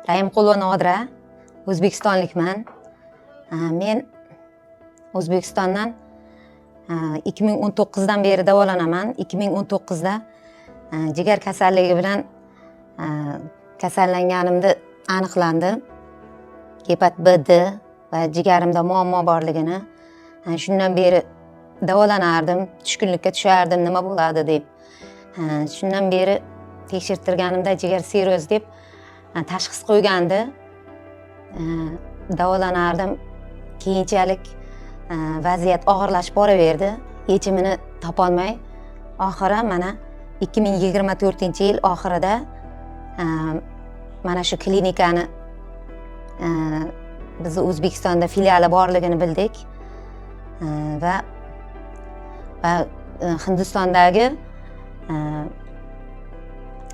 Rahimqulova Nodira, o'zbekistonlikman. Men O'zbekistondan 2019dan beri davolanaman. 2019da jigar kasalligi bilan kasallanganimda aniqlandi. Gepat B, D va jigarimda muammo borligini. Shundan beri davolanardim, tushkunlikka tushardim, nima bo'ladi deb. Shundan beri tekshirtirganimda jigar sirroz deb tashxis qo'ygandi. Davolanardim. Keyinchalik vaziyat og'irlashib boraverdi. Yechimini topolmay, oxiri mana 2024-yil oxirida mana shu klinikani bizni O'zbekistonda filiali borligini bildik. Va Hindistondagi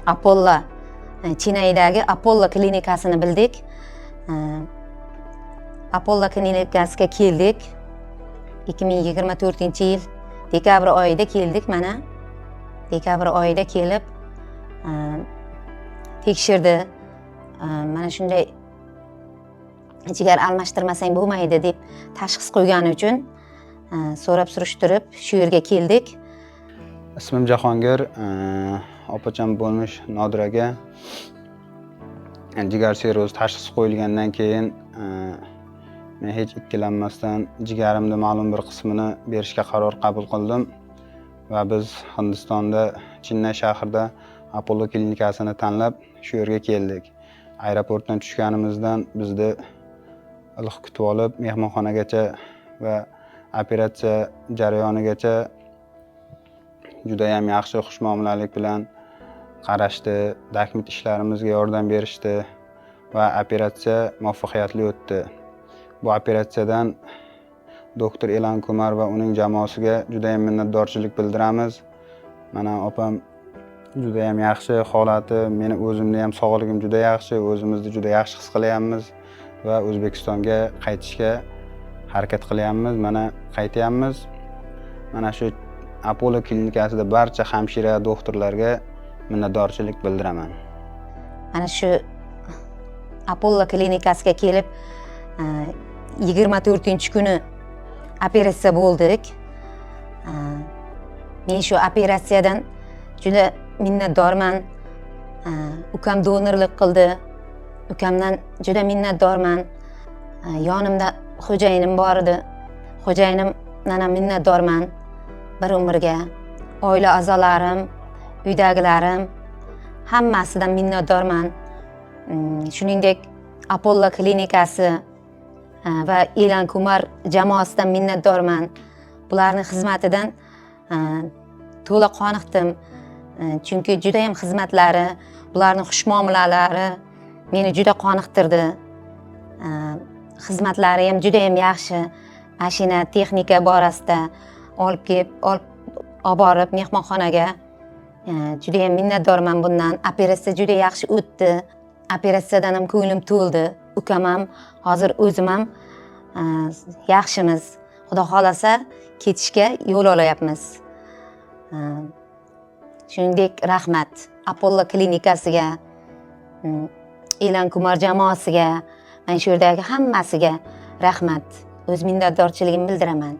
Apollo, Chinnaydagi Apollo klinikasini bildik. Apollo klinikasiga keldik. 2024-yil dekabr oyida keldik mana. Dekabr oyida kelib tekshirdi. Mana shunday jigar almashtirmasang bo'lmaydi deb tashxis qo'ygani uchun so'rab surishtirib shu yerga keldik. Ismim Jahongir, opacham bo'lmish Nodiraga jigar sirrozi tashxisi qo'yilgandan keyin men hech ikkilanmasdan jigarimni ma'lum bir qismini berishga qaror qabul qildim va biz Hindistonda Chinnay shahrida Apollo klinikasini tanlab shu yerga keldik. Aeroportdan tushganimizdan bizni iliq kutib olib, mehmonxonagacha va operatsiya jarayonigacha judayam yaxshi xushmuomalalik bilan qarashdi, dokument ishlarimizga yordam berishdi va operatsiya muvaffaqiyatli o'tdi. Bu operatsiyadan doktor Elan Kumar va uning jamoasiga judayam minnatdorchilik bildiramiz. Mana opam judayam yaxshi holati, meni o'zimni ham sog'lig'im juda yaxshi, o'zimizni juda yaxshi his qilyapmiz va O'zbekistonga qaytishga harakat qilyapmiz. Mana qaytyapmiz. Mana shu Apollo klinikasida barcha hamshira, doktorlarga minnatdorchilik bildiraman. Mana shu Apollo klinikasiga kelib, 24-kuni operatsiya bo'ldik. Men shu operatsiyadan juda minnatdorman. Ukam donorlik qildi. Ukamdan juda minnatdorman. Yonimda xo'jayinim bor edi. Xo'jayinimdan ham minnatdorman bir umrga. Oila a'zolarim, uydagilarim, hammasidan minnatdorman. Shuningdek, Apollo klinikasi va Elan Kumar jamoasidan minnatdorman. Bularning xizmatidan to'la qoniqdim. Chunki judayam xizmatlari, bularning xushmuomalalari meni juda qoniqtirdi. Xizmatlari ham judayam yaxshi. Mashina, texnika borasida olib kelib, olib olib borib mehmonxonaga. Judayam minnatdorman bundan. Operatsiya juda yaxshi o'tdi. Operatsiyadan ham ko'nglim to'ldi. Ukam ham, hozir o'zim ham yaxshimiz. Xudo xohlasa, ketishga yo'l olyapmiz. Shuningdek, rahmat Apollo klinikasiga, Elan Kumar jamoasiga, mana shu yerdagi hammasiga rahmat. O'z minnatdorchiligimni bildiraman.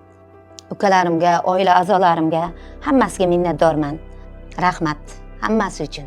Ukalarimga, oila a'zolarimga, hammasiga minnatdorman. Rahmat hammasi uchun.